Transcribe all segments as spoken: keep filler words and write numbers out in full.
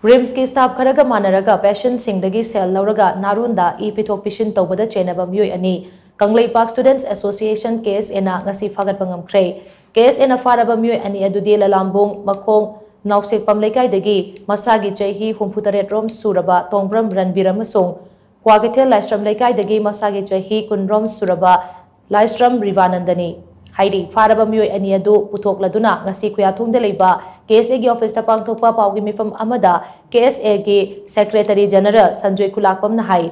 ꯔꯤꯝꯁꯀꯤ staff ꯈꯔꯒ ꯃꯥꯟꯅꯔꯒ ꯄꯦꯁꯦꯟꯠꯁꯤꯡꯗꯒꯤ ꯁꯦꯜ ꯂꯧꯔꯒ ꯅꯥꯔꯣꯟꯗ ꯏ ꯄꯤꯊꯣꯛ ꯄꯤꯁꯤꯟ ꯇꯧꯕꯗ ꯆꯦꯟꯅꯕ ꯃꯤꯑꯣꯏ ꯑꯅꯤ ꯀꯪꯂꯩꯄꯥꯛ ꯁ꯭ꯇꯨꯗꯦꯟꯠꯁ ꯑꯦꯁꯣꯁꯤꯌꯦꯁꯟ, ꯀꯦ ꯑꯦꯁ ꯑꯦꯅ ꯉꯁꯤ ꯐꯥꯒꯠꯄ ꯉꯝꯈ꯭ꯔꯦ꯫ ꯀꯦ ꯑꯦꯁ ꯑꯦꯅ ꯐꯥꯔꯕ ꯃꯤꯑꯣꯏ ꯑꯅꯤ ꯑꯗꯨꯗꯤ ꯂꯂꯥꯝꯕꯨꯡ ꯃꯈꯣꯡ ꯅꯥꯎꯁꯦꯛꯄꯝ ꯂꯩꯀꯥꯏꯗꯒꯤ ꯃꯁꯥꯒꯤ ꯆꯍꯤ ꯍꯨꯝꯐꯨꯇꯔꯦꯠ ꯔꯣꯝ ꯁꯨꯔꯕ ꯇꯣꯡꯕ꯭ꯔꯝ ꯔꯟꯕꯤꯔ ꯑꯃꯁꯨꯡ ꯀ꯭ꯋꯥꯀꯩꯊꯦꯜ ꯂꯥꯏꯁ꯭ꯔꯝ ꯂꯩꯀꯥꯏꯗꯒꯤ ꯃꯁꯥꯒꯤ ꯆꯍꯤ ꯀꯨꯟ ꯔꯣꯝ ꯁꯨꯔꯕ ꯂꯥꯏꯁ꯭ꯔꯝ ꯔꯤꯚꯥꯅꯟꯗꯅꯤ ꯍꯥꯏꯔꯤ꯫ ꯐꯥꯔꯕ ꯃꯤꯑꯣꯏ ꯑꯅꯤ ꯑꯗꯨ ꯄꯨꯊꯣꯛꯂꯗꯨꯅ ꯉꯁꯤ ꯈꯨꯌꯥꯊꯣꯡꯗ ꯂꯩꯕ ꯀꯦ ꯑꯦꯁ ꯑꯦꯒꯤ ꯑꯣꯐꯤꯁꯇ ꯄꯥꯡꯊꯣꯛꯄ ꯄꯥꯎꯒꯤ ꯃꯤꯐꯝ ꯑꯃꯗ ꯀꯦ ꯑꯦꯁ ꯑꯦꯒꯤ ꯁꯦꯀ꯭ꯔꯦꯇꯔꯤ ꯖꯦꯅꯔꯦꯜ ꯁꯟꯖꯣꯏ ꯈꯨꯂꯥꯛꯄꯝꯅ ꯍꯥꯏ꯫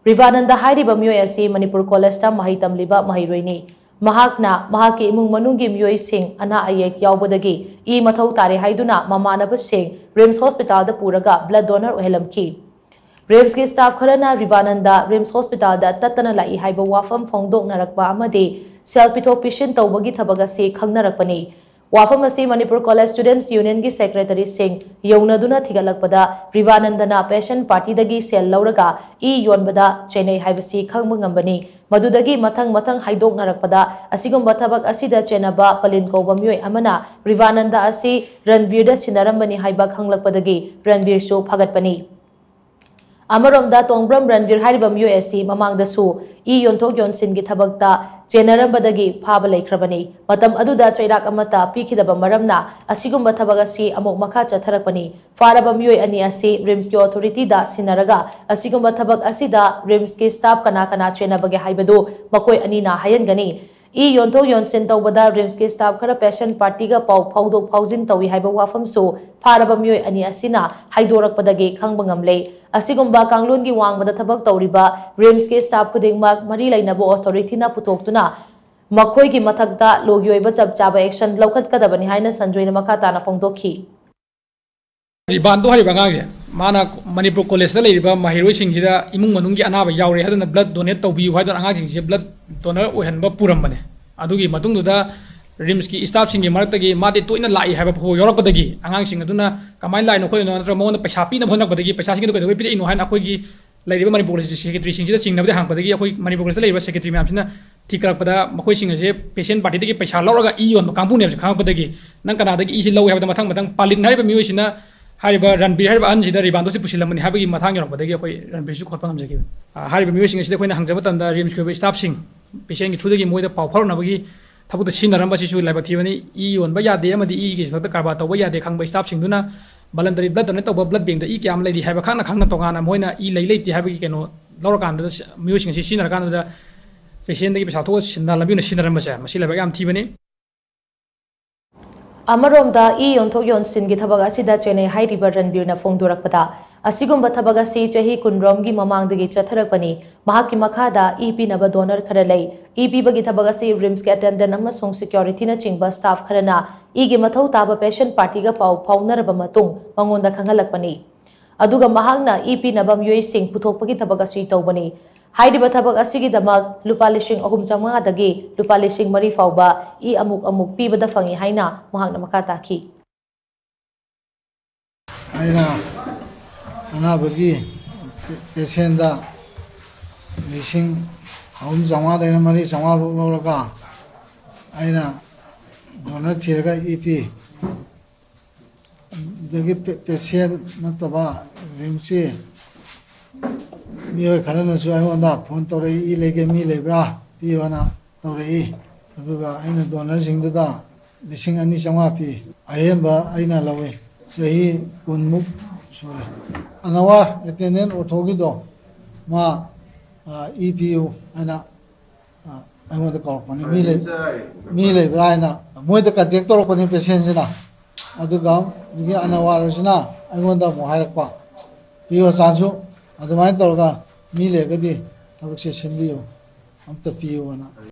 ꯔꯤꯚꯥꯅꯟꯗ ꯍꯥꯏꯔꯤꯕ ꯃꯤꯑꯣꯏ ꯑꯁꯤ ꯃꯅꯤꯄꯨꯔ ꯀꯣꯂꯦꯖꯇ ꯃꯍꯩ ꯇꯝꯂꯤꯕ ꯃꯍꯩꯔꯣꯏꯅꯤ꯫ ꯃꯍꯥꯛꯅ ꯃꯍꯥꯛꯀꯤ ꯏꯃꯨꯡ ꯃꯅꯨꯡꯒꯤ ꯃꯤꯑꯣꯏꯁꯤꯡ ꯑꯅꯥ ꯑꯌꯦꯛ ꯌꯥꯎꯕꯗꯒꯤ ꯏ ꯃꯊꯧ ꯇꯥꯔꯦ ꯍꯥꯏꯗꯨꯅ ꯃꯃꯥꯟꯅꯕꯁꯤꯡ ꯔꯤꯝꯁ ꯍꯣꯁꯄꯤꯇꯥꯜꯗ ꯄꯨꯔꯒ ꯕ꯭ꯂꯗ ꯗꯣꯅꯔ ꯑꯣꯏꯍꯜꯂꯝꯈꯤ꯫ ꯔꯤꯝꯁꯀꯤ ꯁ꯭ꯇꯥꯐ ꯈꯔꯅ ꯔꯤꯚꯥꯅꯟꯗ ꯔꯤꯝꯁ ꯍꯣꯁꯄꯤꯇꯥꯜꯗ ꯇꯠꯇꯅ ꯂꯥꯛꯏ ꯍꯥꯏꯕ ꯋꯥꯐꯝ ꯐꯣꯡꯗꯣꯛꯅꯔꯛꯄ ꯑꯃꯗꯤ ꯁꯦꯜ ꯄꯤꯊꯣꯛ ꯄꯤꯁꯤꯟ ꯇꯧꯕꯒꯤ ꯊꯕꯛ ꯑꯁꯤ ꯈꯪꯅꯔꯛꯄꯅꯤ꯫ ꯋꯥꯐꯝ ꯑꯁꯤ ꯃꯅꯤꯄꯨꯔ ꯀꯣꯂꯦꯖ ꯁ꯭ꯇꯨꯗꯦꯟꯠꯁ ꯌꯨꯅꯤꯌꯟꯒꯤ ꯁꯦꯀ꯭ꯔꯦꯇꯔꯤꯁꯤꯡ ꯌꯧꯅꯗꯨꯅ ꯊꯤꯒꯠꯂꯛꯄꯗ ꯔꯤꯚꯥꯅꯟꯗꯅ ꯄꯦꯁꯦꯟꯠ ꯄꯥꯔꯇꯤꯗꯒꯤ ꯁꯦꯜ ꯂꯧꯔꯒ ꯏ ꯌꯣꯟꯕꯗ ꯆꯦꯟꯅꯩ ꯍꯥꯏꯕꯁꯤ ꯈꯪꯕ ꯉꯝꯕꯅꯤ꯫ ꯃꯗꯨꯗꯒꯤ ꯃꯊꯪ ꯃꯊꯪ ꯍꯥꯏꯗꯣꯛꯅꯔꯛꯄꯗ ꯑꯁꯤꯒꯨꯝꯕ ꯊꯕꯛ ꯑꯁꯤꯗ ꯆꯦꯟꯅꯕ ꯄꯂꯤꯟ ꯀꯧꯕ ꯃꯤꯑꯣꯏ ꯑꯃꯅ ꯔꯤꯚꯥꯅꯟꯗ ꯑꯁꯤ ꯔꯟꯕꯤꯔꯗ ꯁꯤꯟꯅꯔꯝꯕꯅꯤ ꯍꯥꯏꯕ ꯈꯪꯂꯛꯄꯗꯒꯤ ꯔꯟꯕꯤꯔꯁꯨ ꯐꯥꯒꯠꯄꯅꯤ꯫ ꯑꯃꯔꯣꯝꯗ ꯇꯣꯡꯕ꯭ꯔꯝ ꯔꯟꯕꯤꯔ ꯍꯥꯏꯔꯤꯕ ꯃꯤꯑꯣꯏ ꯑꯁꯤ ꯃꯃꯥꯡꯗꯁꯨ ꯏ ꯌꯣꯟꯊꯣꯛ ꯌꯣꯟꯁꯤꯟꯒꯤ ꯊꯕꯛꯇ ꯆꯦꯟꯅꯔꯝꯕꯗꯒꯤ ꯐꯥꯕ ꯂꯩꯈ꯭ꯔꯕꯅꯤ꯫ ꯃꯇꯝ ꯑꯗꯨꯗ ꯆꯩꯔꯥꯛ ꯑꯃꯠꯇ ꯄꯤꯈꯤꯗꯕ ꯃꯔꯝꯅ ꯑꯁꯤꯒꯨꯝꯕ ꯊꯕꯛ ꯑꯁꯤ ꯑꯃꯨꯛ ꯃꯈꯥ ꯆꯠꯊꯔꯛꯄꯅꯤ꯫ ꯐꯥꯔꯕ ꯃꯤꯑꯣꯏ ꯑꯅꯤ ꯑꯁꯤ ꯔꯤꯝꯁꯀꯤ ꯑꯣꯊꯣꯔꯤꯇꯤꯗ ꯁꯤꯟꯅꯔꯒ ꯑꯁꯤꯒꯨꯝꯕ ꯊꯕꯛ ꯑꯁꯤꯗ ꯔꯤꯝꯁꯀꯤ ꯁ꯭ꯇꯥꯐ ꯀꯅꯥ ꯀꯅꯥ ꯆꯦꯟꯅꯕꯒꯦ ꯍꯥꯏꯕꯗꯨ ꯃꯈꯣꯏ ꯑꯅꯤꯅ ꯍꯥꯏꯍꯟꯒꯅꯤ꯫ ꯏ ꯌꯣꯟꯊꯣꯛ ꯌꯣꯟꯁꯤꯟ ꯇꯧꯕꯗ ꯔꯤꯝꯁꯀꯤ ꯁ꯭ꯇꯥꯐ ꯈꯔ ꯄꯦꯁꯦꯟꯠ ꯄꯥꯔꯇꯤꯒ ꯄꯥꯎ ꯐꯥꯎꯗꯣꯛ ꯐꯥꯎꯖꯤꯟ ꯇꯧꯏ ꯍꯥꯏꯕ ꯋꯥꯐꯝꯁꯨ ꯐꯥꯔꯕ ꯃꯤꯑꯣꯏ ꯑꯅꯤ ꯑꯁꯤꯅ ꯍꯥꯏꯗꯣꯔꯛꯄꯗꯒꯤ ꯈꯪꯕ ꯉꯝꯂꯦ꯫ ꯑꯁꯤꯒꯨꯝꯕ ꯀꯥꯡꯂꯣꯟꯒꯤ ꯋꯥꯡꯃꯗ ꯊꯕꯛ ꯇꯧꯔꯤꯕ ꯔꯤꯝꯁꯀꯤ ꯁ꯭ꯇꯥꯐ ꯈꯨꯗꯤꯡꯃꯛ ꯃꯔꯤ ꯂꯩꯅꯕ ꯑꯣꯊꯣꯔꯤꯇꯤꯅ ꯄꯨꯊꯣꯛꯇꯨꯅ ꯃꯈꯣꯏꯒꯤ ꯃꯊꯛꯇ ꯂꯣꯒꯤ ꯑꯣꯏꯕ ꯆꯞ ꯆꯥꯕ ꯑꯦꯛꯁꯟ ꯂꯧꯈꯠꯀꯗꯕꯅꯤ ꯍꯥꯏꯅ ꯁꯟꯖꯣꯏꯅ ꯃꯈꯥ ꯇꯥꯅ ꯐꯣꯡꯗꯣꯛꯈꯤ꯫ ꯔꯤꯕꯥꯟꯗꯣ ꯍꯥꯏꯔꯤꯕ ꯑꯉꯥꯡꯁꯦ, ꯃꯥꯅ ꯃꯅꯤꯄꯨꯔ ꯀꯣꯂꯦꯖꯇ ꯂꯩꯔꯤꯕ ꯃꯍꯩꯔꯣꯏꯁꯤꯡꯁꯤꯗ ꯏꯃꯨꯡ ꯃꯅꯨꯡꯒꯤ ꯑꯅꯥꯕ ꯌꯥꯎꯔꯦ, ꯑꯗꯨꯅ ꯕ꯭ꯂꯗ ꯗꯣꯅꯦꯠ ꯇꯧꯕꯤꯌꯨ ꯍꯥꯏꯗꯨꯅ ꯑꯉꯥꯡꯁꯤꯡꯁꯦ ꯕ꯭ꯂꯗ ꯗꯣꯅꯔ ꯑꯣꯏꯍꯟꯕ ꯄꯨꯔꯝꯕꯅꯦ꯫ ꯑꯗꯨꯒꯤ ꯃꯇꯨꯡꯗꯨꯗ ꯔꯤꯝꯁꯀꯤ ꯁ꯭ꯇꯥꯐꯁꯤꯡꯒꯤ ꯃꯔꯛꯇꯒꯤ ꯃꯥꯗꯤ ꯇꯣꯏꯅ ꯂꯥꯛꯏ ꯍꯥꯏꯕ ꯐꯥꯎ ꯌꯥꯎꯔꯛꯄꯗꯒꯤ ꯑꯉꯥꯡꯁꯤꯡ ꯑꯗꯨꯅ ꯀꯃꯥꯏꯅ ꯂꯥꯛꯏꯅꯣ ꯈꯣꯠꯂꯤꯅꯣ ꯅꯠꯇ꯭ꯔꯒ ꯃꯉꯣꯟꯗ ꯄꯩꯁꯥ ꯄꯤꯅꯕ ꯍꯣꯠꯅꯔꯛꯄꯗꯒꯤ ꯄꯩꯁꯥꯁꯤꯡ ꯑꯗꯨ ꯀꯩꯗꯧꯕꯩ ꯄꯤꯔꯛꯏꯅꯣ ꯍꯥꯏꯅ ꯑꯩꯈꯣꯏꯒꯤ ꯂꯩꯔꯤꯕ ꯃꯅꯤꯄꯨꯔ ꯀꯣꯂꯦꯖꯀꯤ ꯁꯦꯀ꯭ꯔꯦꯇꯔꯤꯁꯤꯡꯁꯤꯗ ꯆꯤꯡꯅꯕꯗꯤ ꯍꯪꯉꯛꯄꯗꯒꯤ ꯑꯩꯈꯣꯏ ꯃꯅꯤꯄꯨꯔ ꯀꯣꯂꯦꯖꯇ ꯂꯩꯔꯤꯕ ꯁꯦꯀ꯭ꯔꯦꯇꯔꯤ ꯃꯌꯥꯝꯁꯤꯅ ꯊꯤꯒꯠꯂꯛꯄꯗ ꯃꯈꯣꯏꯁꯤꯡ ꯑꯁꯦ ꯄꯦꯁꯦꯟ ꯄꯥꯔꯇꯤꯗꯒꯤ ꯄꯩꯁꯥ ꯂꯧꯔꯒ ꯏ ꯌꯣꯟꯕ ꯀꯥꯡꯕꯨꯅꯦꯕꯁꯦ ꯈꯪꯉꯛꯄꯗꯒꯤ ꯅꯪ ꯀꯅꯥꯗꯒꯤ ꯏꯁꯤ ꯂꯧꯏ ꯍꯥꯏꯕꯗ ꯃꯊꯪ ꯃꯊꯪ ꯄꯥꯂꯤꯟ ꯍꯥꯏꯔꯤꯕ ꯃꯤꯑꯣꯏꯁꯤꯅ ꯍꯥꯏꯔꯤꯕ ꯔꯟꯕꯤꯔ ꯍꯥꯏꯔꯤꯕ ꯑꯍꯟꯁꯤꯗ ꯔꯤꯕꯥꯟꯗꯣꯁꯤ ꯄꯨꯁꯤꯜꯂꯝꯕꯅꯤ ꯍꯥꯏꯕꯒꯤ ꯃꯇꯥꯡ ꯌꯧꯔꯛꯄꯗꯒꯤ ꯑꯩꯈꯣꯏ ꯔꯟꯕꯤꯔꯁꯨ ꯈꯣꯠꯄ ꯉꯝꯖꯈꯤꯕꯅꯤ꯫ ꯑ, ꯍꯥꯏꯔꯤꯕ ꯃꯤꯑꯣꯏꯁꯤꯡ ꯑꯁꯤꯗ ꯑꯩꯈꯣꯏꯅ ꯍꯪꯖꯕ ꯃꯇꯝꯗ ꯔꯤꯝꯁꯀꯤ ꯑꯣꯏꯕ staffꯁꯤꯡ, patientꯀꯤ throughꯗꯒꯤ ꯃꯣꯏꯗ ꯄꯥꯎ ꯐꯥꯎꯔꯛꯅꯕꯒꯤ ꯊꯕꯛꯇ ꯁꯤꯖꯤꯟꯅꯔꯝꯕꯁꯤꯁꯨ ꯂꯥꯏꯕꯛ ꯊꯤꯕꯅꯤ꯫ ꯏ ꯌꯣꯟꯕ ꯌꯥꯗꯦ ꯑꯃꯗꯤ ꯏꯒꯤ ꯊꯕꯛꯇ ꯀꯔꯕꯥꯔ ꯇꯧꯕ ꯌꯥꯗꯦ ꯈꯪꯕ staffꯁꯤꯡꯗꯨꯅ voluntary blood donate ꯇꯧꯕ blood bankꯇ ꯏ ꯀꯌꯥꯝ ꯂꯩꯔꯤ ꯍꯥꯏꯕ ꯈꯪꯅ ꯈꯪꯅ ꯇꯣꯉꯥꯟꯅ ꯃꯣꯏꯅ ꯏ ꯂꯩ ꯂꯩꯇꯦ ꯍꯥꯏꯕꯒꯤ ꯀꯩꯅꯣ ꯂꯧꯔꯀꯥꯟꯗ ꯃꯤꯑꯣꯏꯁꯤꯡ ꯑꯁꯤ ꯁꯤꯖꯤꯟꯅꯔꯀꯥꯟꯗ patientꯗꯒꯤ ꯄꯩꯁꯥ ꯊꯣꯛꯑ ꯁꯤꯟꯅ ꯂꯝꯕꯤ ꯑꯣꯏꯅ ꯁꯤꯖꯤꯟꯅꯔꯝꯕꯁꯦ ꯃꯁꯤ ꯂꯥꯏꯕꯛ ꯌꯥꯝ ꯊꯤꯕꯅꯤ꯫ ꯑꯃꯔꯣꯝꯗ ꯏ ꯌꯣꯟꯊꯣꯛ ꯌꯣꯟꯁꯤꯟꯒꯤ ꯊꯕꯛ ꯑꯁꯤꯗ ꯆꯦꯟꯅꯩ ꯍꯥꯏꯔꯤꯕ ꯔꯟꯕꯤꯔꯅ ꯐꯣꯡꯗꯣꯔꯛꯄꯗ, ꯑꯁꯤꯒꯨꯝꯕ ꯊꯕꯛ ꯑꯁꯤ ꯆꯍꯤ ꯀꯨꯟꯔꯣꯝꯒꯤ ꯃꯃꯥꯡꯗꯒꯤ ꯆꯠꯊꯔꯛꯄꯅꯤ꯫ ꯃꯍꯥꯛꯀꯤ ꯃꯈꯥꯗ ꯏ ꯄꯤꯅꯕ donor ꯈꯔ ꯂꯩ꯫ ꯏ ꯄꯤꯕꯒꯤ ꯊꯕꯛ ꯑꯁꯤ ꯔꯤꯝꯁꯀꯤ attendant ꯑꯃꯁꯨꯡ securityꯅꯆꯤꯡꯕ staff ꯈꯔꯅ ꯏꯒꯤ ꯃꯊꯧ ꯇꯥꯕ patient partyꯒ ꯄꯥꯎ ꯐꯥꯎꯅꯔꯕ ꯃꯇꯨꯡ ꯃꯉꯣꯟꯗ ꯈꯪꯍꯜꯂꯛꯄꯅꯤ꯫ ꯑꯗꯨꯒ ꯃꯍꯥꯛꯅ ꯏ ꯄꯤꯅꯕ ꯃꯤꯑꯣꯏꯁꯤꯡ ꯄꯨꯊꯣꯛꯄꯒꯤ ꯊꯕꯛ ꯑꯁꯤ ꯇꯧꯕꯅꯤ꯫ ꯍꯥꯏꯔꯤꯕ ꯊꯕꯛ ꯑꯁꯤꯒꯤꯗꯃꯛ ꯂꯨꯄꯥ ꯂꯤꯁꯤꯡ ꯑꯍꯨꯝ ꯆꯥꯝꯃꯉꯥꯗꯒꯤ ꯂꯨꯄꯥ ꯂꯤꯁꯤꯡ ꯃꯔꯤ ꯐꯥꯎꯕ ꯏ ꯑꯃꯨꯛ ꯑꯃꯨꯛ ꯄꯤꯕꯗ ꯐꯪꯏ ꯍꯥꯏꯅ ꯃꯍꯥꯛꯅ ꯃꯈꯥ ꯇꯥꯈꯤ꯫ ꯑꯩꯅ ꯑꯅꯥꯕꯒꯤ patientꯗ ꯂꯤꯁꯤꯡ ꯑꯍꯨꯝ ꯆꯥꯝꯃꯉꯥꯗꯩꯅ ꯃꯔꯤ ꯆꯥꯝꯃꯉꯥ ꯐꯥꯎ ꯂꯧꯔꯒ ꯑꯩꯅ donor ꯊꯤꯔꯒ ꯏ ꯄꯤ꯫ ꯑꯗꯒꯤ ꯄꯦ-, patient ꯅꯠꯇꯕ ꯔꯤꯝꯁꯀꯤ ꯃꯤꯑꯣꯏ ꯈꯔꯅꯁꯨ ꯑꯩꯉꯣꯟꯗ phone ꯇꯧꯔꯛꯏ, "ꯏ ꯂꯩꯒꯦ, ꯃꯤ ꯂꯩꯕ꯭ꯔꯥ? ꯄꯤꯌꯣꯅ" ꯇꯧꯔꯛꯏ꯫ ꯑꯗꯨꯒ ꯑꯩꯅ donorꯁꯤꯡꯗꯨꯗ ꯂꯤꯁꯤꯡ ꯑꯅꯤ ꯆꯥꯝꯃꯉꯥ ꯄꯤ꯫ ꯑꯍꯦꯟꯕ ꯑꯩꯅ ꯂꯧꯏ꯫ ꯆꯍꯤ ꯀꯨꯟꯃꯨꯛ ꯁꯨꯔꯦ꯫ ꯑꯅꯋꯥ attendant orthoꯒꯤꯗꯣ ꯃꯥ, ꯑ, ꯏ ꯄꯤꯌꯨ ꯍꯥꯏꯅ ꯑ, ꯑꯩꯉꯣꯟꯗ ꯀꯧꯔꯛꯄꯅꯤ꯫ "ꯃꯤ ꯂꯩ-, ꯃꯤ ꯂꯩꯕ꯭ꯔꯥ?" ꯍꯥꯏꯅ ꯃꯣꯏꯗ contact ꯇꯧꯔꯛꯄꯅꯤ patientꯁꯤꯅ꯫ ꯑꯗꯨꯒ ꯍꯧꯖꯤꯛꯀꯤ ꯑꯅꯋꯥꯔꯁꯤꯅ ꯑꯩꯉꯣꯟꯗ ꯑꯃꯨꯛ ꯍꯥꯏꯔꯛꯄ, "ꯄꯤꯌꯣ ꯆꯥꯟꯁꯨ, ꯑꯗꯨꯃꯥꯏꯅ ꯇꯧꯔꯒ ꯃꯤ ꯂꯩꯔꯒꯗꯤ ꯊꯕꯛꯁꯦ ꯁꯤꯟꯕꯤꯌꯨ, ꯑꯝꯇ ꯄꯤꯌꯨꯅ"